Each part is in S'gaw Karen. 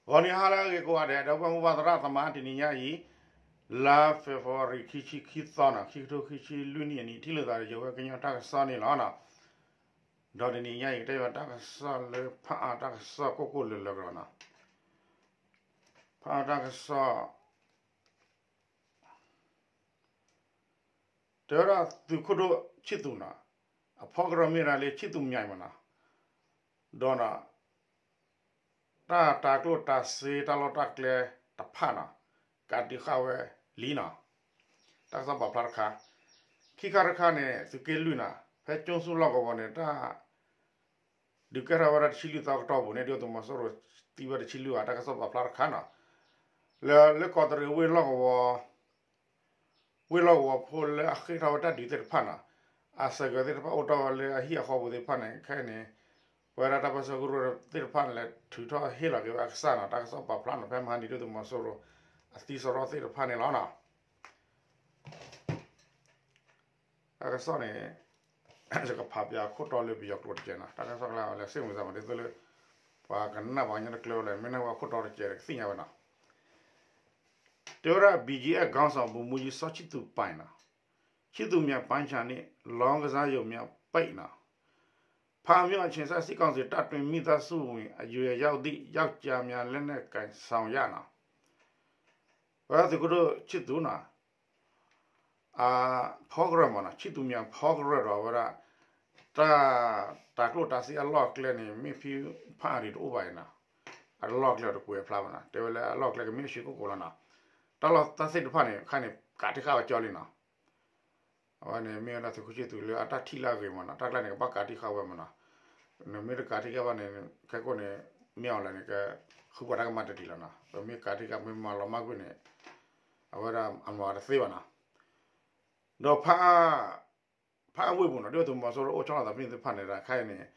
ဂီၤနံၤဟါလၢအဂ့ၤကိးဂၤဒဲး ဒီပုၢ်ဝဲၢ်မုၢ်ဘၣ်သရၣ်သမါ တနံၤညါအံၤ လါ February ခံဆံခံသီနီၤ ခံကထိခံဆံလွံၢ်နံၣ်အနံၤ ထံၣ်လိာ်သးဒီးယဝဲကညီတၢ်ကစီၣ်န့ၣ်လီၤ. ဒီးတနံၤညါအံၤ ကတဲယွၤတၢ်ကစီၣ်လၢဖးအါတၢ်ကစီၣ်ကိၢ်ကိၢ်လၢၤလၢၤကဒီးနီၤ, ဖးအါတၢ်ကစီၣ် တဲဝဲဒၣ်သုးခိၣ်ဒိၣ်ဆံၣ်သူးနီၤ, အဖီကရၢမ့ၢ်ဒၣ်လၢဆံၣ်သူးမၠဲမးနီၤ, ဒီး တၢ်တၤကျိၣ်တၤစ့တၢ်လီၢ်တၢ်ကျဲတဖၣ်နီၤ, ကးတံာ်ဃာ်ဝဲလံနီၤ, တၢ်ကစီၣ်ပာ်ဖျါတခါ, ခံခါတခါန့ၣ် သုးက့လွံၢ်နီၤ ဖဲကၠိဆူၣ်လီၢ်ကဝီၤန့ၣ် တၢ် ဒုးကဲထီၣ်ဝဲဒၣ်တဆံလွံၢ်သီကတီၢ်ပူၤန့ၣ် ဒုၣ်ဒါသုးမီၤစိရိၤသံဝဲတဆံလွံၢ်ဂၤ တၢ်ကစီၣ်ပာ်ဖျါတခါနီၤ, လၢ လၢကီးတရံးဝ့ၢ်လီၢ်ကဝီၤ ဝ့ၢ်လီၢ်ကဝီၤဖိလၢအဃ့ၢ်ထီၣ်ဝဲတၢ်ဒုးသ့ၣ်တဖၣ်နီၤ, အစဲးကၢၤသ့ၣ်တဖၣ်အိၣ်တ့ၢ်ဝဲလၢအဟံၣ်အဃီပူၤသ့ၣ်တဖၣ်န့ၣ် ခဲအံၤန့ၣ် ပဝဲဒၣ်တၢ်ပၢဆှၢကရူၢ်သ့ၣ်တဖၣ်န့ၣ် လဲၤထုးထီၣ်ဟ့ၣ်လီၤက့ၤဝဲအကစၢ်နီၤ, တၢ်ကစီၣ်ပာ်ဖျါန့ၣ် ဖဲမဟါနံၤဒုၣ်ဒါသုးမီၤစိရိၤ အသံစရီသ့ၣ်တဖၣ်န့ၣ်လီၤနီၤ. တၢ်ကစီၣ်န့ၣ် ယကဖးပၠးခိၣ်တီလၢပယီၤကျိာ်တကဲးနီၤ, တၢ်ကစီၣ်ကျါလဲၤစ့ၢ်မုာ်စၢ်မး ဒ်သိးလၢ ပှၤကနၣ်ပှၤကညီတကျၢၤလဲၣ်, မ့ၢ်နၢ်ဝဲခိၣ်တီတကဲးဒီးကသ့ၣ်ညါဝဲနီၤ. တဲဝဲဒၣ် ဘီၣ်ကၠံၣ်အဲၣ် ခေါင်းဆောင် ဗိုလ်မှူးကြီး စောချစ်သူပိုင်နီၤ, ချစ်သူများ ပန်းခြံနှင့် လောင်းကစားရုံများ ပိတ်နီၤ, ဖားမြို့အခြေစိုက် စစ်ကောင်စီ တပ်တွင်း မိသားစုဝင် အရွယ်ရောက်သည့် ယောက်ျားများ လက်နက်ကိုင်ဆောင်ရနီၤ, ဝဲဒၣ်သုးခိၣ်ဒိၣ်ဆံၣ်သူးနီၤ အဖီကရၢမးနီၤ, ဆံၣ်သူးမၠဲဖီကရၢဒီးဝဲဒၣ် တၢ် တၤကျိၣ်တၤစ့အလီၢ်အကျဲန့ၣ် မ့ၢ်ဖဲဖးအါဒံးတအိၣ်ဘၣ်အံၤနီၤ, အလီၢ်အကျဲတကွဲးဖျါဘၣ်နီၤ, တဲဝဲလၢအလီၢ်အကျဲကမ့ၢ်အဆှံကိၣ်ကိၣ်လီၤနီၤ, တၢ်လီၢ်တၢ်စ့ၣ်တဖၣ်န့ၣ် ခါန့ၣ် ကးတံာ်ဃာ်ဝဲကၠီလံနီၤ. အဝဲန့ၣ်မ့ၢ်ဝဲဒၣ်သုးခိၣ်ဆံၣ်သူးလၢအတၢ်ထံၣ်လၢအဂ့ၤမးနီၤ, တၢ်ကျါန့ၣ် ကဘၣ်ကးတံာ်ဃာ်ဝဲမးနီၤ, နမ့ၢ်တကးတံာ်ဃာ်ဘၣ်န့ၣ် ခဲကိာ်န့ၣ် မ့ၢ်အီၤလဲၣ်န့ၣ် ကဃုပှၤတၢ်ကမၣ်တဒံးလီၤနီၤ, ပမ့ၢ်ကးတံာ်ဃာ် မ့ၢ်မၤလီၤမၢ်ကွံာ်န့ၣ် အဝဲဒၣ်အမၤတသ့ဘၣ်နီၤ. ဒီးဖး ဖးအါဝ့ၢ်ပူၤနီၤ, ဒုၣ်ဒါသုးမီၤစိရိၤအိၣ်ဆီလီၤသးဖဲန့ၣ်သ့ၣ်တဖၣ်န့ၣ်ဒီး ခဲအံၤန့ၣ်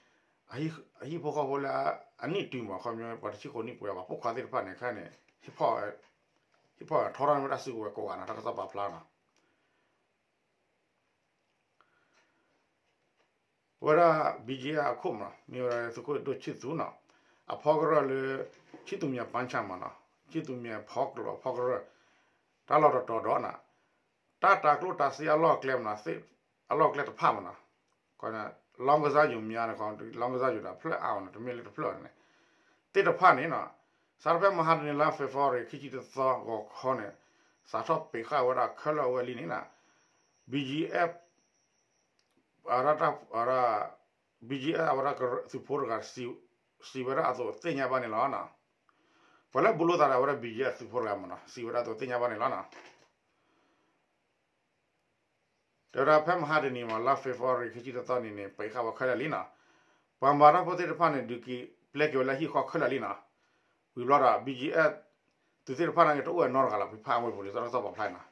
အဟံၣ်ဖိဃီဖိလၢအနံၣ်တုၤမး ခီပညီ ပှၤတဆံဃိးနံၣ်ပှဲၤ ပှၤပိာ်ခွါသ့ၣ်တဖၣ်န့ၣ် ခဲအံၤန့ၣ် ဟံၣ်ဖီၣ် ဟံၣ်ဖီၣ်ထီထီၣ်န့ၢ်ဝဲဒၣ်စုကဝဲၤကိးဂၤနီၤ, တၢ်ကစီၣ်ပာ်ဖျါနီၤ. ပဝဲဒၣ် ဘီၣ်ကၠံၣ်အဲၣ် အခိၣ်မးနီၤ, မ့ၢ်ဝဲဒၣ်သုးခိၣ်ဒိၣ်ဆံၣ်သူးနီၤ, အဖီကရၢလၢ ဆံၣ်သူးမၠဲပၣ်ဆၣ်မးနီၤ, ဆံၣ်သူးမၠဲဖီကရၢ ဖီကရၢ တၢ်လီၢ်တတီၤဒီးနီၤ, တၢ်တၤကျိၣ်တၤစ့အလီၢ်အကျဲမးနီၤ, အလီၢ်အကျဲတဖၣ်မးနီၤ, လောင်းကစားရုံများနီၤ, လောင်းကစားရုံဒီးဖျၢၣ်အါမးနီၤ, တမ့ၢ်လၢတဖျၢၣ်န့ၣ် သ့ၣ်တဖၣ်န့ၣ်နီၤ, စးထီၣ်ဖဲမဟါတနံၤလါ February ခံဆံတသီ ဂီၤခီန့ၣ် စးထီၣ်ပံးဃာ်ဝဲဒၣ်ခဲလၢာ်ဝဲလံန့ၣ်နီၤ, ဘီၣ်ကၠံၣ်အဲၣ် အဝဲဒၣ် ဘီၣ်ကၠံၣ်အဲၣ် အဝဲဒၣ်သုးဖိတဂၤ စံးဝဲဒၣ်အသိးသ့ၣ်ညါဘၣ်န့ၣ်လီၤ. ပှၤလၢဘူးလိာ်သးဒီးအဝဲဒၣ် ဘီၣ်ကၠံၣ်အဲၣ် သုးဖိတဂၤမးနီၤ, စံးဝဲဒၣ်အသိးသ့ၣ်ညါဘၣ်န့ၣ်လီၤ. တဲဝဲဒၣ်ဖဲမဟါတနံၤမး လါ February ခံဆံတသီန့ၣ်န့ၣ် ပံးဃာ်ဝဲခဲလၢာ်လံနီၤ, ပှၤမၤတၢ်ဖိသ့ၣ်တဖၣ်န့ၣ် ဒုးက့ၤပျဲက့ၤဝဲလၢဟံၣ်ဃီခဲလၢာ်လံနီၤ, ဝံၤဘျီဒီး ဘီၣ်ကၠံၣ်အဲၣ် သုးသ့ၣ်တဖၣ်န့ၣ် တအိၣ်ဝဲနီတဂၤလီၤ, ဖဲဖးအါဝ့ၢ်ပူၤန့ၣ် တၢ်ကစီၣ်ပာ်ဖျါနီၤ,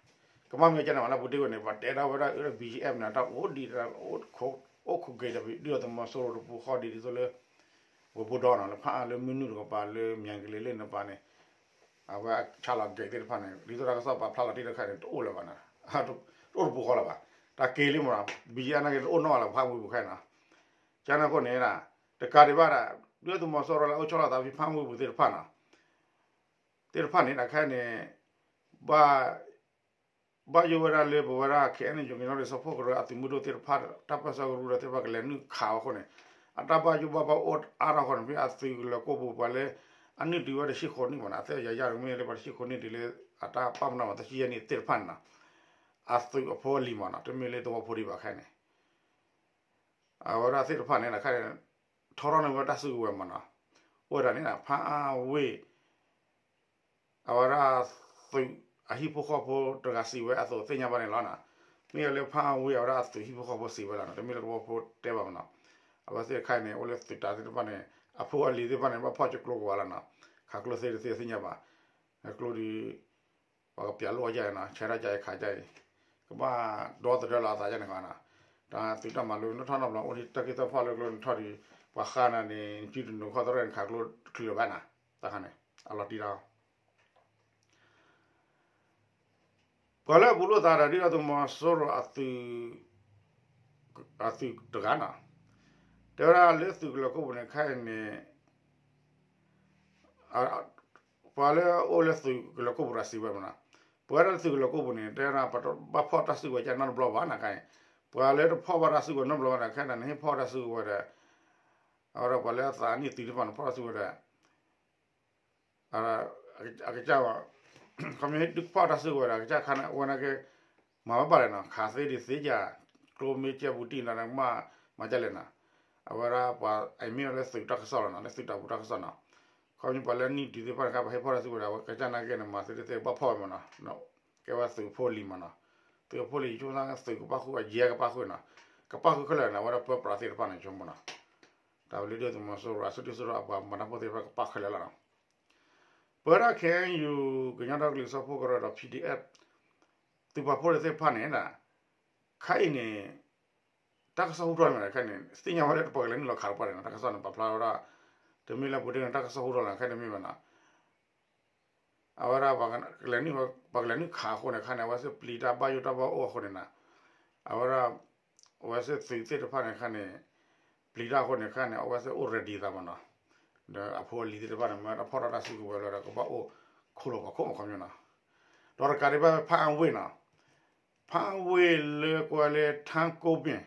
ကမၣ်မ့ၢ်ကဲန့ၣ် ပှၤလၢဘူးတ့ၢ်ဝဲန့ၣ် ပှၤတဲဒၣ်ဝဲဒၣ်အၢ ဘီၣ်ကၠံၣ်အဲၣ်န့ၣ် တၢ်အိၣ်ဒံး အိၣ်ခိးက့ၤဒီး ဒုၣ်ဒါသုးမီၤစိရိၤတပူၤဃီဒံး ဒ်သိးလၢ ဝဲၤဘိဒီနီၤ လၢဖးအါလၢမုၢ်နုာ်တကပၤ လၢမၠဲကလ့လ့ၣ်န့ၣ်ပၤန့ၣ် အဝဲဆါလီၤ gate သ့ၣ်တဖၣ်န့ၣ် ဒ်သိးတၢ်ကစီၣ်ပာ်ဖျါလီၤတံၢ်တခါန့ၣ် တအိၣ်လၢၤဘၣ်နီၤ, တအိၣ်တပူၤဃီလၢၤဘၣ်, တၢ်က့ၤလံမးနီၤ, ဘီၣ်ကၠံၣ်အဲၣ်န့ၣ်က့ၤ တအိၣ်နီတဂၤလၢၤ ဖးအါဝ့ၢ်ပူၤခဲအံၤနီၤ, ကန့ၣ်အဃိန့ၣ် တကးဒံးဘၣ်ဒီး ဒုၣ်ဒါသုးမီၤစိရိၤလၢအအိၣ်ဆီလီၤသးဖဲဖးအါဝ့ၢ်ပူၤသ့ၣ်တဖၣ်နီၤ, သ့ၣ်တဖၣ်န့ၣ် ခဲအံၤန့ၣ် ဘၣ် ဘၣ်ယိၣ်ဝဲဒၣ်လၢပဝဲဒၣ် ခဲအံၤန့ၣ် ယိၤက့ၤနီၣ်ရံၣ် စီၤဖီကရၢအသုးမုၢ်ဒိၣ်သ့ၣ်တဖၣ် တၢ်ပၢဆှၢကရူၢ်ဒီးသ့ၣ်တဖၣ်ကလဲၤနုာ်ခးအဃိန့ၣ် အတၢ်ဘၣ်ယိၣ်ဘၣ်ဘၣ်အိၣ်အါထီၣ်အဃိန့ၣ် ဖဲအသုးကလၢၤကိၢ်ပူၤ ပှၤလၢအနုာ်တုၤဝဲတဆံဃိးနံၣ်မးနီၤ အသ့ၣ်ယၤယၤတမ့ၢ်လၢပှၤတဆံဃိးနံၣ်တုၤလၢ အတၢ်ပာ်ပနီၣ်မးတဆံယဲၢ်နံၣ်သ့ၣ်တဖၣ်န့ၣ်နီၤ အသုးအဖိအလံၤမးနီၤ တမ့ၢ်လၢသဝီဖိဒံးဘၣ်ခဲအံၤန့ၣ် အဝဲဒၣ်သ့ၣ်တဖၣ်န့ၣ် ခဲအံၤ ထီထီၣ်န့ၢ်ဝဲတၢ်စုကဝဲၤမးနီၤ အိၣ်ဝဲဒၣ်န့ၣ် ဖးအါဝ့ၢ် အဝဲဒၣ်သုးအဟံၣ်ဖိဃီဖိတဂၤစံးဝဲအသိး သ့ၣ်ညါဘၣ်န့ၣ်လီၤနီၤ. မ့ၢ်လၢဖးအါဝ့ၢ် အဝဲဒၣ်အသုးဟံၣ်ဖိဃီဖိစံးဝဲလီၤနီၤ. တမ့ၢ်လၢသဝီဖိတဲဘၣ်မးနီၤ. အဝဲသ့ၣ်တခါအံၤန့ၣ် အိၣ်လၢသုးတၢ်သ့ၣ်တဖၣ်န့ၣ် အဖိအလံၤသ့ၣ်တဖၣ်န့ၣ် ဘၣ်ဖီၣ်ကၠိကျိကဝၤလီၤနီၤ. ခးကျိသ့တသ့သ့ၣ်ညါဘၣ်. ကျိဒုး ပှၤကပျးလိာ်အီၤယါအံၤနီၤ, ဆဲးထီၣ်ကါအံၤခးကါအံၤ, ကဘၣ်ဒီသဒၢလီၤအသးယါန့ၣ်ဃီနီၤ. တၢ်သုးတၢ်မၤလိနီၢ်ထီၣ်နီတဘျီ အိၣ်ဒံးတၢ်က့ၢ်တၢ်ဖီၣ်လၢကျိနထီၣ်ဒီး ပှၤဃါနၤန့ၣ် နစုတနူၤခီၣ်သရၣ်န့ၣ် ခးကျိတချုးလၢၤဘၣ်နီၤ. တၢ်ခါန့ၣ် အလီၤတံၢ်လီၤ ပှၤလၢအဘူးလိာ်သးဒီးဒုၣ်ဒါသုးမီၤစိရိၤအသုး အသုးတဂၤနီၤ, တဲဝဲဒၣ်လၢသုးကလၢၤခိၣ်ပူၤန့ၣ် ခဲအံၤန့ၣ် အ ပှၤလၢအအိၣ်လၢသုးကလၢၤကိၣ်ပူၤတဂၤစံးဝဲမနီၤ, ပဝဲဒၣ်လၢသုးကလၢၤကိၣ်ပူၤန့ၣ် တဲဒၣ်ပဘၣ်ဖီၣ်တၢ်စုကဝဲၤကၢ်နီတဘျီဘၣ်နၤခါအံၤ, ပှၤလၢတဖီၣ်ဘၣ်တၢ်စုကဝဲၤနီတဘျီဘၣ်နၤ ခဲအံၤန့ၣ် နဟ့ၣ်ဖီၣ်တၢ်စုကဝဲၤဒီး အဝဲဒၣ်ပှၤလၢအသးနံၣ်သုးတဖၣ်န့ၣ် ဖီၣ်တၢ်စုကဝဲၤဒီး အကစၢ် ခီဖျိဒုးဖီၣ်တၢ်စုကဝဲၤဒီး အကစၢ်ခါန့ၣ် အဝဲန့ၣ်က့ မၤဘၣ်ဘၣ်လဲၣ်နီၤ, ခးသ့ဒံးသ့ယၤ, ကျိမ့ၢ်ကဲပူၤတံၢ်နီၤ မၤမၤဒ်လဲၣ်နီၤ, အဝဲဒၣ်ပှၤအံၤမ့ၢ်လၢသုးတၢ်ကစီၣ်လီၤနီၤ, လၢသုးတၢ်ပူၤတၢ်ကစီၣ်နီၤ, ခီဖျိပှၤလၢနံၣ်ဒုးသ့ၣ်တဖၣ်န့ၣ် ခါပဟ့ၣ်ဖီၣ်တၢ်စုကဝဲၤဒီး အဝဲကစၢ်နာ်က့န့ၣ် မၤသ့ဒ်သ့ၣ်ဘၣ်ဖီၣ်ဝဲမနီၤ, ကဲဝဲသုးဖိလံၤမနီၤ, သုးဖိလံၤဆိကမိၣ်သုးကပၣ်ဃုာ်အယဲၢ်ကပၣ်ဃုာ်နီၤ, ကပၣ်ဃုာ်ခဲလၢာ်န့ၣ် အဝဲဒၣ်ပၢပြးသ့ၣ်တဖၣ်န့ၣ် ဆိကမိၣ်နီၤ, တၢ်ဝဲလၢဒုၣ်ဒါသုးမီၤစိရိၤအစုဒုၣ်စိရိၤအပှၤမၤတၢ်ဖိသ့ၣ်တဖၣ်ကပၣ်ခဲလၢာ်လီၤနီၤ, ပဝဲဒၣ် ခဲအံၤယူၤ ကညီဒီကလုာ်စၢဖှိၣ်ကရၢဒီး PDF သုးပာ်ဖှိၣ်သ့ၣ်တဖၣ်န့ၣ် ခါအံၤန့ၣ် တၢ်ကစီၣ်ဟူထီၣ်န့ၣ်မး ခဲအံၤန့ၣ် သ့ၣ်ညါဝဲလၢပှၤကလဲၤနုာ်လီၤခးတပှၢ်န့ၣ်နီၤ, တၢ်ကစီၣ်န့ၣ် ပာ်ဖျါဝဲဒၣ် တမ့ၢ်လၢပူၤတ့ၢ်န့ၣ် တၢ်ကစီၣ်ဟူထီၣ်လီၤ ခဲအံၤတမ့ၢ်ဘၣ်နီၤ, အဝဲဒၣ် ပှၤကလဲၤနုာ်ခးအဃိန့ၣ် ခါန့ၣ် အဝဲသ့ၣ်ပျံၤတၢ်ဘၣ်ယိၣ်တၢ်ဘၣ်အိၣ်အဃိန့ၣ်နီၤ, အဝဲဒၣ် အဝဲသ့ၣ်သုးသ့ၣ်တဖၣ်န့ၣ် ခါန့ၣ် ပျံၤတၢ်အဃိန့ၣ် ခါန့ၣ် အဝဲသ့ၣ်အိၣ် ready သးမနီၤ, ဒီးအဖိအလံၤသ့ၣ်တဖၣ်န့ၣ် မ့ၢ်တၢ်ဖီၣ်ထီၣ်တၢ်စုကဝဲၤလီၤဒီး ကဘၣ်အိၣ်ခိၣ်လီၤပှၤခိၣ်မခီပညီနီၤ, ဒီးတကးဒံးဘၣ် ဖၣ်အၣ်ဝ့ၢ်နီၤ, ဖၣ်အၣ်ဝ့ၢ်လၢကွဲလၢထၣ်ကိၣ်ပ့ၣ်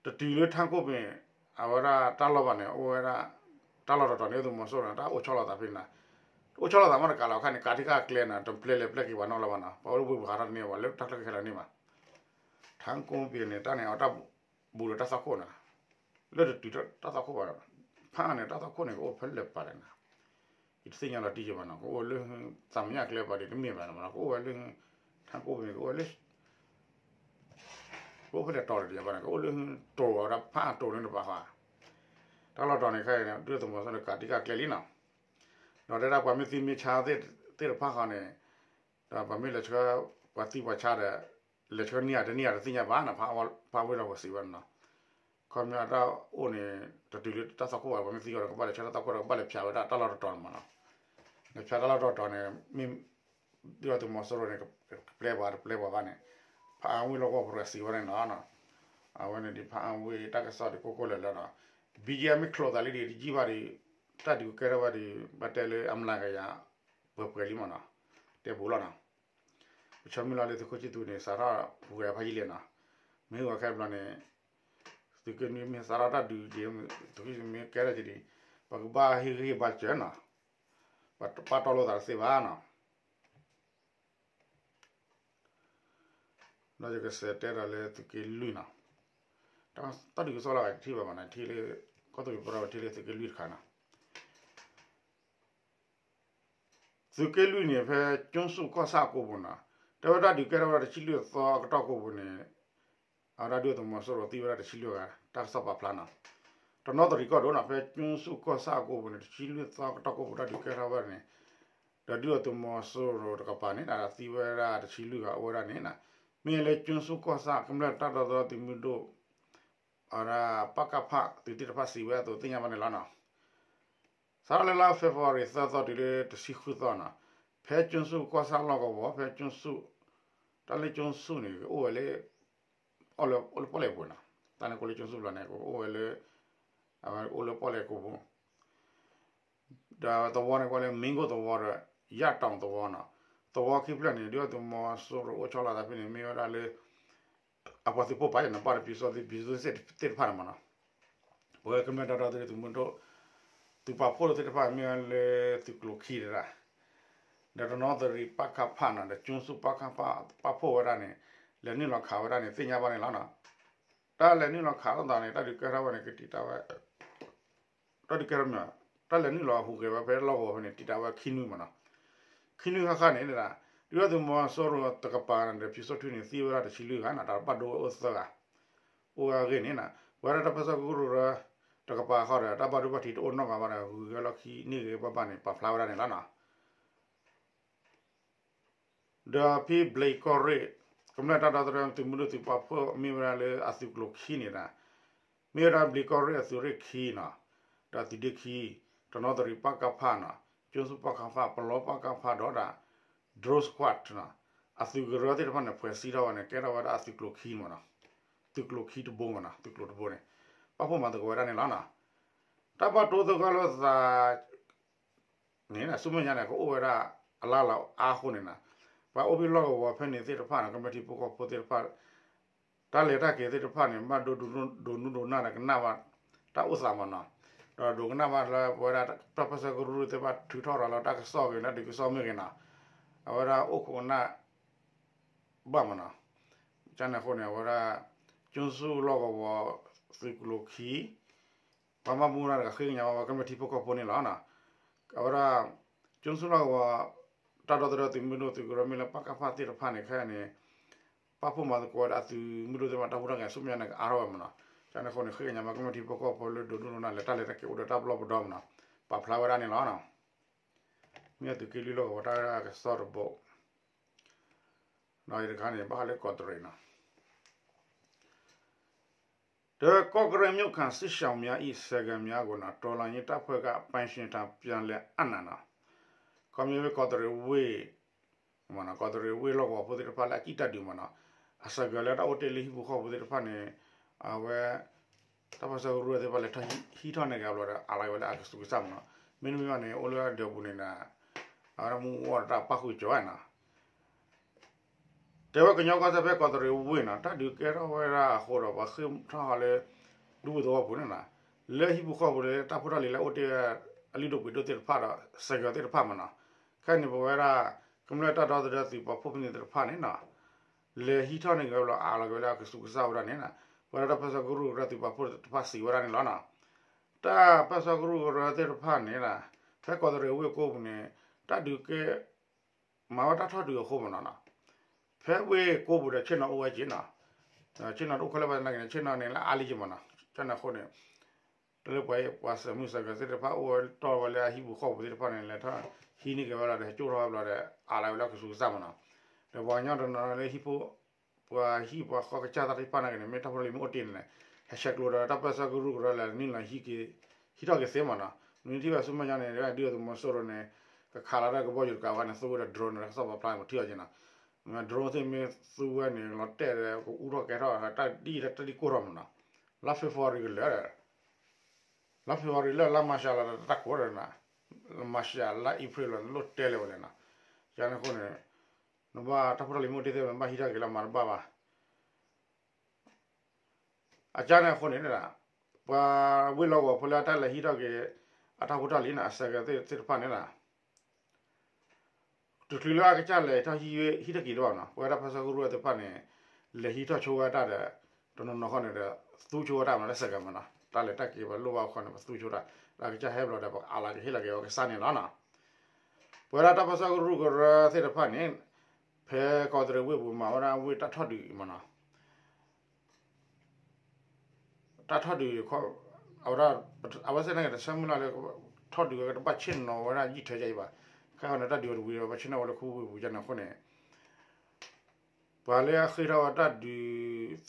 တတုၤလၢထၣ်ကိၣ်ပ့ၣ် အဝဲဒၣ်တၢ်လီၢ်ဘၣ်န့ၣ် အိၣ်ဝဲဒၣ် တၢ်လီၢ်တတီၤန့ၣ် သုးမီၤစိရိၤန့ၣ် တၢ်အိၣ်ဆီလီၤသးဖဲန့ၣ်, အိၣ်ဆီလီၤသးမ့ၢ်တကးလီၤ ခါန့ၣ် ကးထံကးကျဲန့ၣ် တပျဲလဲၤပျဲက့ၤပှၤနီတဘျီဘၣ်နီၤ, ပှၤအိၣ်လၢဝ့ၢ်ပူၤဟးထီၣ်တန့ၢ်ဘၣ် လၢတၢ်ချၢကဟဲလီၤန့ၢ်ဘၣ်, ထၣ်ကိၣ်ပ့ၣ်န့ၣ် တၢ်န့ၣ် အတၢ်ဘူးဒီးတၢ်သွၣ်ခိၣ်နီၤ, လၢတတုၤတၢ်သွၣ်ခိၣ်ဘၣ်ဒီး ဖၣ်န့ၣ် တၢ်သွၣ်ခိၣ်န့ၣ် ကအိၣ်ဖဲလဲၣ်ပာ်လဲၣ်နီၤ, ယတသ့ၣ်ညါလီၤတံၢ်ယဘၣ်နီၤ, ကအိၣ်လၢ သးမညၣ်ကျဲပာ်ဒံးတမ့ၢ်ဘၣ်နီၤ, ကအိၣ်ဝဲလၢ ထၣ်ကိၣ်ပ့ၣ်န့ၣ် ကအိၣ်ဝဲလၢ ကအိၣ်ဖဲလဲၣ်တီၤတယၤဘၣ်န့ၣ် ကအိၣ်လၢတိၤဝဲဒၣ်ဖၣ်အတိၤန့ၣ်တပၤဃီ, တၢ်လီၢ်တီၤန့ၣ် ခဲအံၤန့ၣ် ဒုၣ်ဒါသုးမီၤစိရိၤန့ၣ် ကးထံကးကျဲလံနီၤ, ဒီးတဲဒၣ်ပှၤမ့ၢ်သံမ့ၢ်ဆါသ့ၣ်တဖၣ်ဃီန့ၣ်, ဒီးပှၤမ့ၢ်လဲၤဆှၢ ပှၤသံပှၤဆါဒီး လဲၤဆှၢန့ၢ်ဧါတန့ၢ်ဧါတသ့ၣ်ညါဘၣ်နီၤ, ဖၣ်အၣ်ဝ့ၢ်လီၢ်ကဝီၤစံးဝဲနီၤ, ခီပညီတၢ်အိၣ်န့ၣ် တတုၤလၢတၢ်သွၣ်ခိၣ်ဘၣ် ပှၤမ့ၢ်သံအီၤဒီး ကဘၣ်လဲၤဆှၢတၢ်သွၣ်ခိၣ်ဒီး ကဘၣ်လဲၤဖၠးဝဲဒၣ်တၢ်လီၢ်တတီၤန့ၣ်မးနီၤ, လဲၤဖၠးတၢ်လီၢ်တတီၤန့ၣ် မ့ၢ် ဒုၣ်ဒါသုးမီၤစိရိၤန့ၣ် ကပျဲပှၤတပျဲပှၤဘၣ်န့ၣ်, ဖၣ်အၣ်ဝ့ၢ်လီၢ်ကဝီၤပရၢစံးဝဲန့ၣ်နီၤ, အဝဲန့ၣ်ဒ်ဖၣ်အၣ်ဝ့ၢ်တၢ်ကစီၣ်ဒ်ကိၢ်ကိၢ်လၢာ်လၢာ်နီၤ, ဘံယဲမ့ၢ်ချိးသးလံဒ်တယံာ်ဘၣ်ဒီး တၢ်ဒုးကဲထီၣ်ဝဲဒီး ဘၣ်တဲလၢအမျးကယၤ ပှဲၤပှဲၤလံမးနီၤ, တဲဘူးလီၤနီၤ, ပဆၢမုၢ်လၢ်လၢသုးခိၣ်ဆံသူန့ၣ် စးထီၣ်ပူၤဝဲဖးယံာ်လဲၣ်နီၤ, မ့ၢ်ဝဲခဲဘျီန့ၣ် သုးက့နွံမ့ၢ်စးထီၣ်တၢ်ဒုးက့ၤ သုးက့နွံမ့ၢ်ကဲထီၣ်က့ၤဒီး ပကဘၣ်ဟ့ၣ်ဂံၢ်ဟ့ၣ်ဘါစၢၤနီၤ, ပပာ်တီၢ်လိာ်သးတသ့ဘၣ်နီၤ ဒီးယကစးတဲဒီးလၢသုးက့လွံၢ်နီၤ, တၢ်ဒုးကစီၣ်လၢအဂၤတထံၣ်ဘၣ်မးနီၤ, ထံၣ်လၢ ကီၢ်သူလ့ၤပရၢထံၣ်လၢသုးက့လွံၢ်တခါနီၤ, သုးက့လွံၢ်န့ၣ် ဖဲကၠိစူၣ်ကီၢ်ဆၣ်အကိာ်ပူၤနီၤ, တဲဝဲတၢ်ဒုးကဲထီၣ်ဝဲဒၣ်တဆံလွံၢ်သီအကတီၢ်ကိာ်ပူၤန့ၣ် အဝဲဒၣ်ဒုၣ်ဒါသုးမီၤစိရိၤသံဝဲဒၣ်တဆံလွံၢ်ဂၤ တၢ်ကစီၣ်ပာ်ဖျါနီၤ, တနီသရံၣ်ကီၢ်ဒိၣ်နီၤ, ဖဲကၠိစူၣ်ကီၢ်ဆၣ်အကိာ်ပူၤန့ၣ် တဆံလွံၢ်သီအကတီၢ်ကိာ်ပူၤတၢ်ဒုးကဲထီၣ်ဝဲန့ၣ် ဒီးဒုၣ်ဒါသုးမီၤစိရိၤတကပၤန့ၣ် သံဝဲဒၣ်တဆံလွံၢ်ဂၤအိၣ်ဝဲဒၣ်န့ၣ်နီၤ, မ့ၢ်လၢကၠိစူၣ်ကီၢ်ဆၣ် ကမျၢၢ်တၢ်ဒီသဒၢသုးမုၢ်ဒိၣ် အဝဲဒၣ် ပကဖ သုးသ့ၣ်တဖၣ်စံးဝဲအသိးသ့ၣ်ညါဘၣ်န့ၣ်လီၤနီၤ, စးထီၣ်လၢလါ February သၢသီတုၤလၢတဆံဃုသီနီၤ, ဖဲကၠိစူၣ်ကီၢ်ဆၣ်လီၢ်ကဝီၤ ဖဲကၠိစူၣ် တၢ်လၢကၠိစူၣ်န့ၣ် ကအိၣ်ဝဲလၢ အိၣ်လၢပီၣ်လဲၣ်ပူၤနီၤ, တၢ်န့ၣ်ကအိၣ်လၢကၠိစူၣ်ဘျီန့ၣ် ကအိၣ်ဝဲလၢ အဝဲအိၣ်လၢပီၣ်လဲၣ်ကိာ်ပူၤ ဒီးသဝီန့ၣ်ကွၢ်လၢ မ့ၣ်ကိၣ်သဝီဒီး ယၣ်တီၣ်သဝီနီၤ, သဝီခံဖျၢၣ်န့ၣ် ဒုၣ်ဒါသုးမီၤစိရိၤအိၣ်ဆီလီၤသးဖဲန့ၣ် မ့ၢ်ဝဲဒၣ်လၢ အပှၤသုးဖိပာ်ယနီၤ ပာ်ဒီးပျူစောထီး ပျူစောထီးသ့ၣ်တဖၣ်န့ၣ်မးနီၤ, ပဝဲကမျၢၢ်တၢ်ဒီသဒၢသုးမုၢ်ဒိၣ် သုးပာ်ဖှိၣ်သ့ၣ်တဖၣ်မ့ၢ်ဝဲလၢသုးကျိၤခံတဒၣ်, ဒီးတနီသရံၣ် ပကဖ နီၤ ဒီးကၠိစူၣ် ပကဖ ပာ်ဖှိၣ်ဝဲဒၣ်န့ၣ် လဲၤနုာ်လီၤခးဝဲဒၣ်န့ၣ် သ့ၣ်ညါဘၣ်န့ၣ်လီၤနီၤ, တၢ်လဲၤနုာ်လီၤခးလိာ်သးန့ၣ် တၢ်ဒုးကဲထီၣ်ဝဲန့ၣ် ကတံာ်တာ်ဝဲ တၢ်ဒုးကဲထီၣ်မ့ၢ် တၢ်လဲၤနုာ်လီၤဟူးဂဲၤဝဲဖဲလီၢ်ကဝီၤဖဲန့ၣ် တံာ်တာ်ဝဲခံနွံမးနီၤ, ခံနွံဃၣ်ဃၣ်န့ၣ် ဒုၣ်ဒါသုးမီၤစိရိၤတကပၤန့ၣ်ဒီး ပျူစောထီးန့ၣ် သံဝဲဒၣ်တဆံလွံၢ်ဂၤနီၤ တၢ်ဘၣ်ဒိဝဲအိၣ်သၢဂၤ, အိၣ်ဝဲအဂ့ၢ်န့ၣ်နီၤ ပဝဲဒၣ်တၢ်ပၢဆှၢကရူၢ်ကရၢ တကပၤဃီဒီး တၢ်ဘၣ်ဒိဘၣ်ထံးတအိၣ်နီတဂၤဘၣ်ဒီး ဂုၤဂဲၤလီၢ်ခံန့ၢ်ဂ့ၤဘၣ်ဘၣ်န့ၣ် ပာ်ဖျါဝဲဒၣ်န့ၣ်လီၤနီၤ. ဒီးဖဲဘျံးကီၢ်ရ့ၣ် ကမျၢၢ်တၢ်ဒီသဒၢသုးမုၢ်ဒိၣ်သုးပာ်ဖှိၣ်မ့ၢ်ဝဲဒၣ်လၢအသုးကျိၤခံန့ၣ်ဒီး မ့ၢ်ဝဲဒၣ်ဘျံးကီၢ်ရ့ၣ်အသုးရ့ၣ်ခံနီၤ, ဒီးသုးဒ့ခံ, တနီသရံၣ် ပကဖ နီၤ, ကၠိစူၣ် ပကဖ, ပလီ ပကဖ ဒီးဒၣ် drone squad နီၤ, အသုးကရၢသ့ၣ်တဖၣ်န့ၣ် ဖှဲးစံးထီၣ်ဝဲန့ၣ် ကဲထီၣ်ဝဲဒၣ်အသုးကျိၤခံမးနီၤ, သုးကျိၤခံတဘိမးနီၤ, သုးကျိၤတဘိန့ၣ် ပာ်ဖှိၣ်မၤသကိးဝဲဒၣ်န့ၣ်လီၤနီၤ. တၢ်ဘၣ်တိသဂၢၢ်လိာ်သး န့ၣ် ဆူမဲာ်ညါန့ၣ် ကအိၣ်ဝဲဒၣ်အလၢ်လၢ်အါအဃိန့ၣ်နီၤ, ပှၤအိၣ်ဖဲလီၢ်ကဝီၤဖဲန့ၣ်သ့ၣ်တဖၣ်န့ၣ် ကမျၢၢ်ထံဖိကီၢ်ဖိသ့ၣ်တဖၣ် တၢ်လဲၤတၢ်က့ၤသ့ၣ်တဖၣ်န့ၣ် ဘၣ်ဒိဒိနူၢ်နူၢ်နူၢ်နူၢ်န့ၣ် ကနၣ်ဘၣ်တၢ်အိၣ်သးမးနီၤ, ဒီးဒိကနၣ်ဘၣ်လၢပဝဲဒၣ်တၢ်ပၢၢ်ဆၢကရူၢ်သ့ၣ်တဖၣ်ထုးထီၣ်ရၤလီၤတၢ်ကစီၣ်ဂ့ၤ လၢဒုးကစီၣ်မ့ၢ်ဂ့ၤနီၤ, အဝဲဒၣ်အိၣ်ခိးကနၣ်ဘၣ်မးနီၤ, ကန့ၣ်အဃိန့ၣ် အဝဲဒၣ် ကၠိစူၣ်လီၢ်ကဝီၤ သုးကျိၤခံ ပှၤဘၣ်မူဘၣ်ဒါတဂၤဃ့ကညးဝဲ ကမျၢၢ်ထံဖိကီၢ်ဖိန့ၣ်လီၤ. အဝဲဒၣ် ကၠိစူၣ်လီၢ်ကဝီၤ တၢ်ဒီသဒၢသုးမုၢ်ဒိၣ်သုးကရၢမ့ၢ်လၢ ပကဖ သ့ၣ်တဖၣ်န့ၣ် ခဲအံၤန့ၣ် ပာ်ဖှိၣ်မၤသကိးဝဲဒၣ်အသုးမုၢ်ဒိၣ်သ့ၣ်တဖၣ် တၢ်ဟူးတၢ်ဂဲၤဆူမဲာ်ညါန့ၣ် ကအါထီၣ်ဝဲမးနီၤ, ကန့ၣ်အဃိန့ၣ် ဃ့ကညးဘၣ်ကမျၢၢ်ထံဖိကီၢ်ဖိလၢဒိးဒိၣ်ဒိၣ်နူၢ်နူၢ် လဲၤတၢ်လဲၤတၢ်က့ၤအိၣ်ဒီးတၢ်ပလီၢ်ပဒီမးနီၤ, ပာ်ဖျါဝဲဒၣ်န့ၣ်လီၤ. မ့ၢ်အသုးက့လွံၢ်လီၢ်ကဝီၤတၢ်ကစီၣ်တဘိ ဒီးအံၤတခါန့ၣ် ဘၣ်ဃးလၢကီးတရံးနီၤ, ဒီးကီးတရံး မြို့ခံ စစ်ရှောင်များ၏ ဆယ်ဂဏ်များကို တော်လှန်ရေးတပ်ဖွဲ့က ပိုင်ရှင်ထံ ပြန်လည်အပ်နှံနီၤ, ခီမ့ၢ်ဝဲကီးတရံးဝ့ၢ် မ့ၢ်နီၤ ကီးတရံးဝ့ၢ်လီၢ်ကဝီၤဖိသ့ၣ်တဖၣ်လၢအကံၣ်တၢ်ဒုးမ့ၢ်နီၤ, အဆၢကၤလၢတၢ်အိၣ်တ့ၢ်လၢဟံၣ်ပူၤဃီပူၤသ့ၣ်တဖၣ်န့ၣ် အဝဲ တၢ်ပၢၢ်ဆၢကရူၢ်သ့ၣ်တဖၣ်လဲၤထီၣ်ဟံးထီၣ်န့ၢ်က့ၤဘျီဒီး အးလီၤက့ၤဝဲလၢအကဆူးကဆၣ်မ့ၢ်နီၤ, မ့တမ့ၢ်ဘၣ်န့ၣ် အိၣ်လၢဒၢးပူၤန့ၣ်ဒီး အဝဲဒၣ်မူအီၣ်ဒီးတၢ်ပၣ်ဃုာ်ကၠီၤဝဲနီၤ တဲဝဲကညီကီၢ်စဲၣ်ဖဲကီးတရံးဝ့ၢ်နီၤ တၢ်ဒုးကဲထီၣ်ဝဲဒၣ်အဃိဒီး ပှၤဃ့ၢ်ထီၣ်ဟးလၢ ဒူပူၤသဝီပူၤန့ၣ်နီၤ, လၢဟံၣ်ပူၤဃီပူၤလၢတၢ်ဖိတၢ်လံၤလၢအိၣ်တ့ၢ်ဝဲ အလုၢ်ဒိၣ်ပှ့ၤဒိၣ်သ့ၣ်တဖၣ်ဒီး ဆဲးကီၤသ့ၣ်တဖၣ်မ့ၢ်နီၤ, ခဲအံၤန့ၣ် ပဝဲဒၣ် ကမျၢၢ်တၢ်ဒီသဒၢသုးပာ်ဖှိၣ်ဖဲန့ၣ်သ့ၣ်တဖၣ်န့ၣ်နီၤ လဲၤဟံးထီၣ်န့ၢ်က့ၤဝဲဘျီ အးလီၤက့ၤဝဲလၢအကဆူးကဆၣ်ဝဲဒၣ်န့ၣ်နီၤ, ပဝဲဒၣ်တၢ်ပၢၢ်ဆၢကရူၢ်ကရၢသုးပာ်ဖှိၣ်သ့ၣ်တဖၣ်စံးဝဲဒၣ်န့ၣ်လီၤနီၤ, တၢ်ပၢၢ်ဆၢကရူၢ်ကရၢသ့ၣ်တဖၣ်န့ၣ်နီၤ, ဖဲကီးတရံးဝ့ၢ်ကိးပူၤန့ၣ် တၢ်ဒုးကဲ မၤဝဲတၢ်ထီၣ်ဒုးအဃိမ့ၢ်နီၤနီၤ, ဖဲဝ့ၢ်ကိးပူၤဒီးဆ့ၣ်နီၤအိၣ်ဝဲက့ၤနီၤ, ဆ့ၣ်နီၤတအိၣ်ခဲလၢာ်ဘၣ်သနာ်က့န့ၣ် ဆ့ၣ်နီၤန့ၣ်လၢအါလံက့ၤမ့ၢ်နီၤ, ကန့ၣ်အဃိန့ၣ် တၢ်လၢပှၤပှၤစဲးမုၢ်စဲးကဲးသ့ၣ်တဖၣ် အိၣ်ဝဲတီၢ်ဝဲလၢအဟံၣ်ပူၤဃီပူၤသ့ၣ်တဖၣ်န့ၣ် လဲၤထီၣ်ဟံးန့ၢ်က့ၤဝဲလီၤဒီး ဟဲကၠိၣ်ထီၣ်ဝဲဘျီဒီး အးလီၤဝဲလၢအကဆူးကဆၣ်မ့ၢ်နီၤ, ဒီးပှၤကညီတနီၤလၢဟံၣ်ဖိ ပှၤဟံၣ်ပှၤဃီကစၢ်သ့ၣ်တဖၣ်နာ်က့န့ၣ် မ့ၢ်တၢ်ဖိတၢ်လံၤမ့ၢ်အိၣ်တ့ၢ်န့ၣ် ဟဲဆဲးကျိးဒီးတၢ်ပၢၢ်ဆၢကရူၢ်ကရၢလၢနုာ်လီၤဟံးက့ၤ ဟံးထီၣ်က့ၤသ့မ့ၢ်နီၤ, မ့ၢ်ထံၣ်ဘၣ်ဆူမဲာ်ညါန့ၣ် ဒုၣ်ဒါသုးမီၤစိရိၤန့ၣ် ကခးလီၤတၢ်ကဘီယူၤတကးဝဲန့ၣ် သူဝဲဒီး drone န့ၣ် တၢ်ကစီၣ်ပာ်ဖျါန့ၣ် ပထံၣ်အီၤက့ၤနီၤ, drone သ့ၣ်မ့ၢ်သူဝဲန့ၣ် လီၤတဲာ်ဒီး ကအူထီၣ်ကဲထီၣ် တၢ်ဒ်တၢ်ဒ်ကိၢ်ထီၣ်မ့ၢ်နီၤ, လါ February ကလၢာ် လါ February လၢလါ March လီၤဒီးတၢ်ကိးဒီးနီၤ, March လါ April လီၤ နလိၣ်တဲလဲၣ်ဝဲလဲၣ်နီၤ, ကန့ၣ်အဃိန့ၣ် နဘၣ်တၢ်ဖိတၢ်လံၤမ့ၢ်အိၣ်တ့ၢ်သ့ၣ် နဘၣ်ဟံးထီၣ်က့ၤလီၤမၤတဘၣ်ဘၣ် အကန့ၣ်အဃိန့ၣ် ပှၤဝ့ၢ်လီၢ်ကဝီၤဖိလၢအတၢ်လဲၤဟံးထီၣ်က့ၤ အတၢ်ဖိတၢ်လံၤန့ၣ် အဆဲးကဲးသ့ၣ်တဖၣ်န့ၣ်လီၤ, တချုးလၢအကစၢ်လဲၤထီၣ်ဟံးထီၣ်က့ၤတဘၣ်နီၤ ပဝဲဒၣ်ပၢၢ်ဆၢကရူၢ်သ့ၣ်တဖၣ်န့ၣ် လဲၤဟံးထီၣ်ဆိဝဲတၢ်ဒီး တနီၤနီၤခီန့ၣ်ဒီး သူဆိဝဲတၢ်မ့ၢ်နီၤ လၢဆဲးကဲးမ့ၢ်နီၤ တၢ်လဲၤတၢ်က့ၤပလိၣ်ဘၣ်ခီန့ၣ် ပသူဆိတၢ် လၢအကစၢ်ဟဲဘျီဒီး ပကအးလီၤကဟ့ၣ်လီၤက့ၤဝဲကစၢ်န့ၣ်လီၤနီၤ, ပဝဲဒၣ်တၢ်ပၢၢ်ဆၢကရူၢ်ကရၢသ့ၣ်တဖၣ်န့ၣ် ဖဲကီးတရံးဝ့ၢ်ပူၤမၤဝဲဒၣ်ဝ့ၢ်တၢ်ထီၣ်ဒုးမ့ၢ်နီၤ တၢ်ထီၣ်ဒုး အဝဲဒၣ် အဝဲသ့ၣ်န့ၣ်က့ၤတဆၢမုၢ်လၢ်လၢ ထီၣ်ဒုးဝဲကတဘၣ်ဆ့ၣ်နီၤဝဲဒၣ်ယံာ်ထၢကဲအံၤဘၣ်, ခဲအံၤန့ၣ် တၢ်ဒုးအီၤတဝံၤဒီး ဘၣ်ဆ့ၣ်နီၤဝဲလၢခူဝ့ၢ်ပူၤကန့ၣ်အဃိန့ၣ် ပှၤလၢအဃ့ၢ်ထီၣ်ဝဲတၢ်ဒုး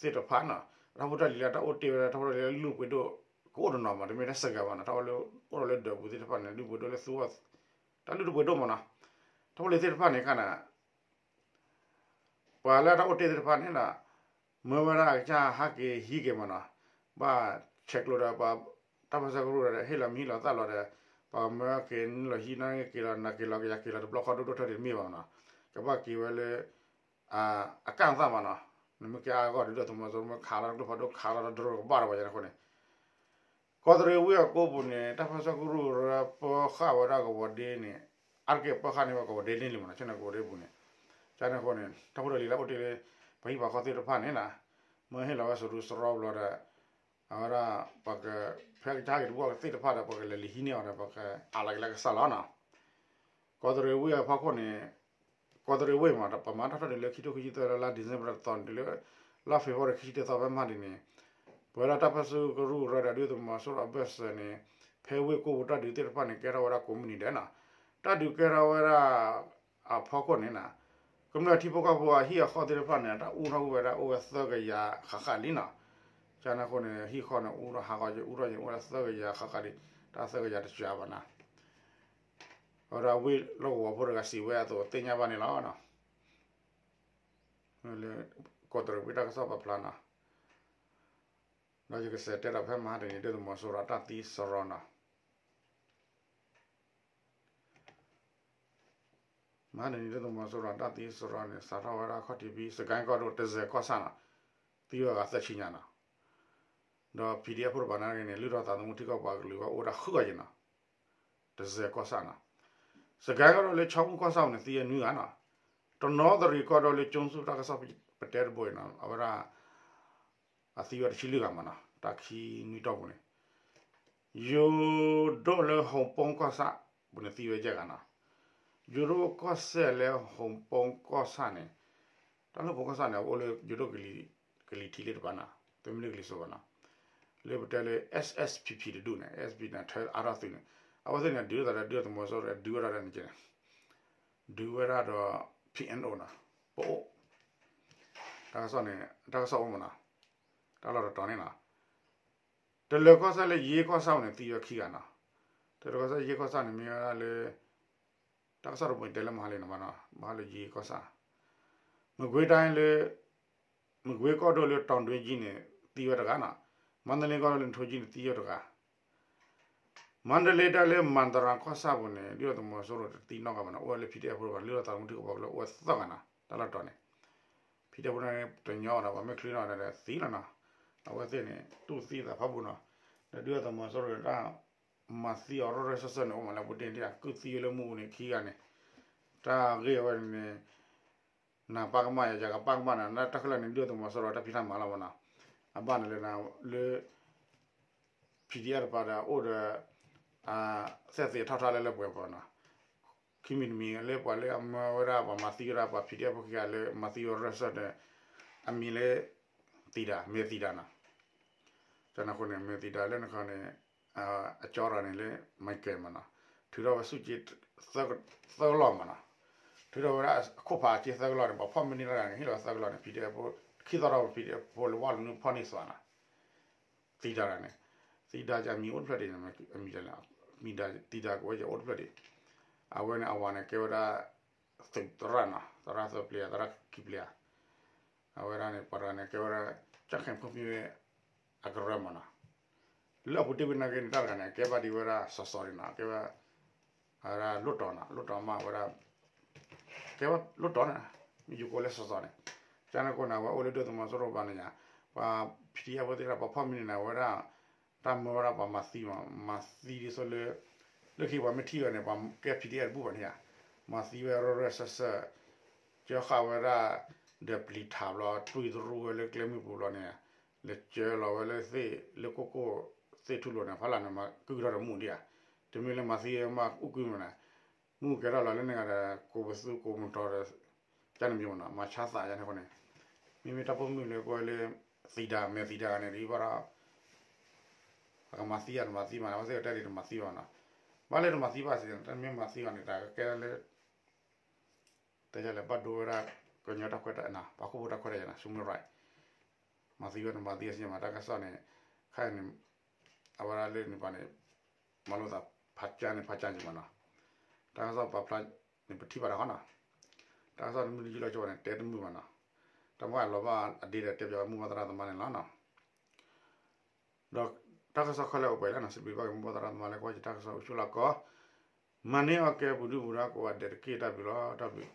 သ့ၣ်တဖၣ်နီၤ တၢ်ဖိတၢ်လံၤလၢတၢ်အိၣ်တ့ၢ်ဝဲဒၣ် တၢ်ဖိတၢ်လံၤလၢလုၢ်ပှ့ၤဒိၣ် ကအိၣ်တနီၤမး တမ့ၢ်တၢ်ဆဲးကဲးဘၣ်နီၤ တၢ်အိၣ်လၢ အိၣ်ဒီးလၢဒၢးပူၤသ့ၣ်တဖၣ်န့ၣ် လုၢ်ပှ့ၤဒိၣ်လၢသူ တၢ်လုၢ်ဒိၣ်ပှ့ၤဒိၣ်မးနီၤ တၢ်ဖိလံၤသ့ၣ်တဖၣ်န့ၣ်ခါန့ၣ် ပှၤလၢတၢ်အိၣ်တ့ၢ်သ့ၣ်တဖၣ်န့ၣ်ဒီး မၢဝဲဒၣ်အကစၢ်ဟးက့ၤဟံးက့ၤမ့ၢ်နီၤ, ဘၣ်ဆဲးကျိးဒီးပှၤတၢ်ပၢၢ်ဆၢကရူၢ်ဒီး ဟ့ၣ်လီၤမံၤဟ့ၣ်လီၤသၣ်လီၤဒီး ပှၤမၢက့ၤနုာ်လီၤဟံးန့ၢ်က့ၤလီၤ နၤက့ၤလီၤကယၤက့ၤလီၤတဘျီဃီဒိၣ်ဒိၣ်ထီၣ်ဒံးတမ့ၢ်ဘၣ်မ့ၢ်နီၤ, ကဘၣ်က့ၤဝဲလၢ အကၢ်သၣ်မ့ၢ်နီၤ, နမ့ၢ်က့ၤအါဂီၢ်ဒုးဒီးသုးမီၤစိရိၤမ့ၢ်ခးလီၤတကျိဖးဒိၣ်ခးလီၤတဒြိကဘၣ်ဒီးပှၤယါန့ၣ်အဃိန့ၣ် ကီးတရံးဝ့ၢ်အကိးပူၤန့ၣ် တၢ်ပၢၢ်ဆၢကရူၢ်ကရၢပၢဃာ်ဝဲဒၣ်ကဝီၤဒ့န့ၣ် အါတက့ၢ်ပၢဃာ်န့ၢ်ဝဲကဝီၤဒ့န့ၣ်လံမ့ၢ်နီၤ, ဆ့ၣ်နီၤကဝီၤဒ့ပူၤန့ၣ်, ကန့ၣ်အဃိန့ၣ် တၢ်ဖိတၢ်လံၤလၢအိၣ်တ့ၢ်လၢ ပှၤဟံၣ်ပှၤဃီသ့ၣ်တဖၣ်န့ၣ်နီၤ, မၢဟ့ၣ်လီၤဝဲစရူးစရီဘျီဒီး အဝဲဒၣ် ပှၤက ဖဲကစၢ်ဟဲက့ၤတဘျီသ့ၣ်တဖၣ်ဒီး ပှၤကလဲၤလံာ်ဟံးန့ၢ်အီၤဒီး ပှၤကအးလီၤက့ၤလၢကစၢ်လီၤနီၤ ကီးတရံးဝ့ၢ်အဖီခိၣ်န့ၣ်, ကီးတရံးဝ့ၢ်မ့ၢ် ပမၤတၢ်ထီၣ်ဒုးလၢခံထိခံဆံသၢလါ December တသီန့ၣ် တုၤလၢ လါ February ခံဆံတသီဖဲမဟါဒ်န့ၣ်, ပဝဲဒၣ်တၢ်ပၢၢ်ဆၢကရူၢ်ကရၢဒီး ဒုၣ်ဒါသုးမီၤစိရိၤအဘၢၣ်စၢၤန့ၣ်, ဖဲဝ့ၢ်ကိးပူၤတၢ်ဒုးသ့ၣ်တဖၣ်န့ၣ် ကဲထီၣ်ဝဲဒၣ်ကိးမုၢ်နံၤဒဲးနီၤ, တၢ်ဒုးကဲထီၣ်ဝဲဒၣ် အဖီခိၣ်န့ၣ်နီၤ, ကမျၢၢ်ထံဖိကီၢ်ဖိအဟံၣ်အဃီသ့ၣ်တဖၣ်န့ၣ် တၢ်အူထီၣ်ကွံာ်ဝဲဒၣ်အိၣ်ဝဲသၢကယၤဃၣ်ဃၣ်လံနီၤ, ကန့ၣ်အဃိန့ၣ် ဟံၣ်ဃီန့ၣ်အူထီၣ်ဟးဂီၤက့ၤအူထီၣ်က့ၤအိၣ်ဝဲဒၣ်သၢကယၤဃၣ်ဃၣ်လံ, တၢ်သၢကယၤတစှၤဘၣ်နီၤ အဝဲဒၣ်ဝ့ၢ်လီၢ်ကဝီၤဖိတဂၤစံးဝဲအသိးသ့ၣ်ညါဘၣ်န့ၣ်လီၤ. လၢကီးတရံးဝ့ၢ်တၢ်ကစီၣ်ပာ်ဖျါနီၤ, ဒီးယကစးတဲဒီးဖဲမဟါတနံၤ ဒုၣ်ဒါသုးမီၤစိရိၤအတၢ်သံစရီနီၤ. မဟါတနံၤဒုၣ်ဒါသုးမီၤစိရိၤတၢ်သံစရီန့ၣ် စးထီၣ်ဝဲဒၣ်ခီၣ်ထံးဖဲ စကဲကီၢ်ဒိၣ်တစဲးကီၢ်ဆၣ်နီၤ, သံဝဲဂၤသၢဆံညါနီၤ, ဒီး PDF ဖိတဖၣ်န့ၣ်ဂ့ၤန့ၣ် လုၢ်ထီၣ်သးသမူထံကီၢ်ပှၤကလုာ်အဂီၢ်အိၣ်ဝဲဒၣ်ဃုဂၤက့ၤနီၤ, တစဲးကီၢ်ဆၣ်နီၤ, စကဲကီၢ်ဒိၣ်လၢခၠီမုၢ်ကီၢ်ဆၣ်ပူၤန့ၣ် သံဝဲနွံဂၤနီၤ, တနီသရံၣ်ကီၢ်ဒိၣ်လၢကၠိသူၣ်တၢ်ကစီၣ်ပတဲတဘိအံၤနီၤ အဝဲဒၣ် အသံဝဲတဆံလွံၢ်ဂၤမးနီၤ တၢ်ခံနွံတီၢ်ပူၤန့ၣ်, ယိၤဒိၣ်လၢဟိၣ်ပိကီၢ်ဆၣ်ပူၤန့ၣ်သံဝဲယဲၢ်ဂၤနီၤ, ယိၤဒိၣ်ကီၢ်စဲၣ်လၢဟိၣ်ပိကီၢ်ဆၣ်န့ၣ်, တၢ်လၢဟိၣ်ပိကီၢ်ဆၣ်န့ၣ် အအိၣ်လၢယိၤဒိၣ်ကလံၤထံးလၢတပၤနီၤ, သုမ့ၢ်လၢကလံၤစိးဘၣ်နီၤ, လၢပတဲလၢ SSPP တဒူၣ်န့ၣ် SSPP န့ၣ် ထၢအါထီၣ်သုးန့ၣ်, အဝဲသ့ၣ်န့ၣ် ဒုးဝဲဒၣ်ဒီးဒုၣ်ဒါသုးမီၤစိရိၤ ဒုးဝဲဒၣ်ဒီးန့ၣ်က့န့ၣ် ဒုးဝဲဒၣ်ဒီး ပီအ့ၣ်အိၣ်နီၤ, ပအိၣ် တၢ်ကစီၣ်န့ၣ် တၢ်ကစီၣ်အိၣ်မးနီၤ, တၢ်လီၢ်တတီၤန့ၣ်နီၤ, တလၢၤကီၢ်ဆၣ်လၢယ့ကီၢ်ဆၣ်ပူၤန့ၣ် သံဝဲခံဂၤနီၤ, တလၢၤကီၢ်ဆၣ်ယ့ကီၢ်ဆၣ်န့ၣ် မ့ၢ်ဝဲဒၣ်လၢ တၢ်ကစီၣ်တဘိတဲလၢမဟါလံနီၤ, မဟါလၢယ့ကီၢ်ဆၣ်, မကွ့ၤတၢ်လၢ မကွ့ၤကီၢ်ဒိၣ်လၢတီၤဒွဲကၠံန့ၣ် သံဝဲတဂၤနီၤ, မါတလ့ကီၢ်ဒိၣ်လၢနထိကၠံန့ၣ် သံဝဲတဂၤ မါတလ့တၢ်လၢမၤတရၤကီၢ်ဆၣ်ပူၤန့ၣ် ဒုၣ်ဒါသုးမီၤစိရိၤတသံနီတဂၤဘၣ်နီၤ, အိၣ်ဝဲလၢ PDF ဖိတဂၤ လုၢ်ထီၣ်သးသမူထံကီၢ်ပှၤကလုာ်အိၣ်ဝဲသၢဂၤနီၤ, တၢ်လီၢ်တတီၤန့ၣ်, PDF ဖိန့ၣ်တညီဒီး ပှၤမ့ၢ်ချုးနီၤဒီးသံလီၤနီၤ, အဝဲသ့ၣ်န့ၣ် တူၢ်သံသးဖးပူၤနီၤ, ဒီးဒုၣ်ဒါသုးမီၤစိရိၤတၢ် မၤသံအီၤရဲၣ်ရဲၣ်စၢၢ်စၢၢ်န့ၣ် အိၣ်မးလၢအပူၤတ့ၢ်တ့ၢ် ကုၢ်သံဝဲလၢမူပူၤန့ၣ်ခံဂၤန့ၣ်, တၢ်ဂ့ၢ်ဝဲန့ၣ် နပာ်ကမၣ်ယၤ ယကပာ်ကမၣ်နၤ တၢ်ခဲလၢာ်န့ၣ် ဒုၣ်ဒါသုးမီၤစိရိၤတၢ်ဖံးတၢ်မၤလီၤမးနီၤ, အဘၣ်န့ၣ်လၢ လၢ PDF တပၤဒီးအိၣ်ဒီး သက်သေအထောက်အထားလၢလၢပှဲၤပှဲၤနီၤ, ခံမံၤတမံၤလၢပှၤလၢအမၢဝဲဒၣ်ပှၤမၤသံဝဲဒၣ်ပှၤ PDF ဖိခံဂၤလၢမၤသံဝဲရဲၣ်စၢၢ်ဒီး အမံၤလၢ သံဒၤ မ့ၢ်သံဒၤနီၤ, ကန့ၣ်အဃိန့ၣ် မ့ၢ်သံဒၤလၢနခီန့ၣ် အကၠီရၤန့ၣ်လၢ Michael မးနီၤ, ထုးထီၣ်ဝဲဆူၣ်က့ သၢကလီၢ်မးနီၤ, ထုးထီၣ်ဝဲဒၣ်အခိၣ်ဖးအက့သၢကလီၢ်န့ၣ် ပှၤဖီၣ်မ့ၢ်န့ၢ်တၢ်န့ၣ် ဟ့ၣ်လီၤသၢကလီၢ်န့ၣ် PDF ဖိ ခံသီထီၣ် PDF ဖိလၢဝါလူၤနုၢ်ဖီၣ်န့ၢ်သွးနီၤ, သံဒၤန့ၣ်, သံဒၤကအမံၤအိၣ်တဖျၢၣ်ဒံးန့ၣ် အမံၤဒ်လဲၣ်, သံဒၤကဝဲယအိၣ်တဖျၢၣ်ဒံး, အဝဲန့ၣ်အဝၤန့ၣ် ကဲဝဲဒၣ် သုးသရၣ်နီၤ, သရၣ်သၢပျ့ၤ သရၣ်ခံပျ့ၤဧါ, အဝဲဒၣ်န့ၣ် ပှၤတဂၤန့ၣ် ကဲဝဲဒၣ် ကၠၣ်ခဲၣ်ဖိမ့ၢ်ဝဲ အကရၢမးနီၤ, လၢအပူၤတ့ၢ်ဝဲနာ်က့န့ၣ် တၢ်တဂၤန့ၣ် အကဲဘၣ်ဒံးဝဲဒၣ်စီၤစီၤဒံးနီၤ, ကဲဝဲ အဝဲဒၣ်လိၣ်တီၤနီၤ, လိၣ်တီၤမးဝဲဒၣ် ကဲဝဲလိၣ်တီၤန့ၣ်, မ့ၢ်ယကိးလၢစီၤစီၤန့ၣ်, ကန့ၣ်အဃိန့ၣ် အဝဲအိၣ်လၢဒုၣ်ဒါသုးမီၤစိရိၤဘၣ်န့ၣ်ယါ, ပှၤ PDF ဖိသ့ၣ်တဖၣ် ပှၤဖီၣ်မ့ၢ်န့ၢ်န့ၣ် အဝဲဒၣ် တၢ်မၢဝဲဒၣ်ပှၤမၤသံမး, မၤသံဒ်သိးလၢ လၢခံပှၤမ့ၢ်ထံၣ်ဝဲန့ၣ် ပှၤကဲ PDF တဘူၣ်ဘၣ်န့ၣ်ဧါ, မၤသံဝဲရဲၣ်ရဲၣ်စၢၢ်စၢၢ်, ကၢဃာ်ဝဲဒၣ် ဒီးပျံၤထးဘျီ တွံၢ်သရူးဝဲလၢကျဲမုၢ်ပူၤဘျီန့ၣ်, လဲၤကၢလီၤဝဲလၢသ့ၣ်လၢကိၢ်ကိၢ် သ့ၣ်ထူၣ်လိၤန့ၣ် ဖးလၢ်န့ၣ် မၤကုၢ်ထီၣ်ဒီးမူဒံးဧါ, တမ့ၢ်လၢမၤသံမၤအူၣ်ကုၢ်မးန့ၣ်, မူကဲထီၣ်လီၤလၢန့ၣ်ဂၤဒီး ကိးပသူကိးမတီၤဒီး ကန့ၣ်မ့ၢ်မးနီၤ, မၤဆါသးယါန့ၣ်အဃိန့ၣ်, မ့မ့ၢ်တၢ်ပိာ်မုၣ်လၢကွဲလၢ သံဒၤ မဲာ်သံဒၤဂၤန့ၣ် ဒ်ဘၣ်ဒီး အကမၤသံယၤတမၤသံမးန့ၣ် အဝဲသ့ၣ်ကတဲဒ်တမၤသံဘၣ်နီၤ, ဘၣ်လၢတမၤသံဘၣ်စ့ၢ်ကီး တမ့ၢ်မၤသံဘၣ်န့ၣ် တၢ်ကကဲလၢ တဲယလဲၣ် ဘၣ်ဒိဝဲဒၣ် ကညီတၢ်ခွဲးတၢ်ယာ်နီၤ, ပှၤခိၣ်ဖိတၢ်ခွဲးတၢ်ယာ်နီၤ, human right, မၤသံဝဲတမၤသံအစ့ၢ်ကီးမး တၢ်ကစီၣ်န့ၣ်, ခဲအံၤန့ၣ်, အဝဲဒၣ်လၢန့ၣ်ပှၤန့ၣ်, မၤလိသးဖးကၠါန့ၣ် ဖးကၠါက့ၤမးနီၤ, တၢ်ကစီၣ်ပာ်ဖျါန့ၣ် ပထံၣ်ဘၣ်တခီနီၤ, တၢ်ကစီၣ်တမုၢ်တယုၢ်လီၤကၠိဘၣ်န့ၣ် တဲတမုာ်ဘၣ်နီၤ, တၢ်မ့ၢ်အလီၤဘၣ်အဒ့ဒီးတဲပၠးဝဲမိၢ်ပၢ်သရၣ်သမါန့ၣ်လီၤနီၤ. ဒီးတၢ်ကစီၣ်ခဲလၢာ်အိၣ်ပှဲၤလံနီၤ, စံးဘျုးဘၣ်က့ၤမိၢ်ပၢ်သရၣ်သမါလၢကွၢ်ယတၢ်ကစီၣ်အိၣ်ဆူၣ်လီၤကီး, မၤန့ၢ်အီၣ်ကဲပူၤဒုၣ်ပူၤဒါကိးဂၤဒဲးတက့ၢ်, တၢ်ဘျုးလီၤ, တၢ်ဘျုး.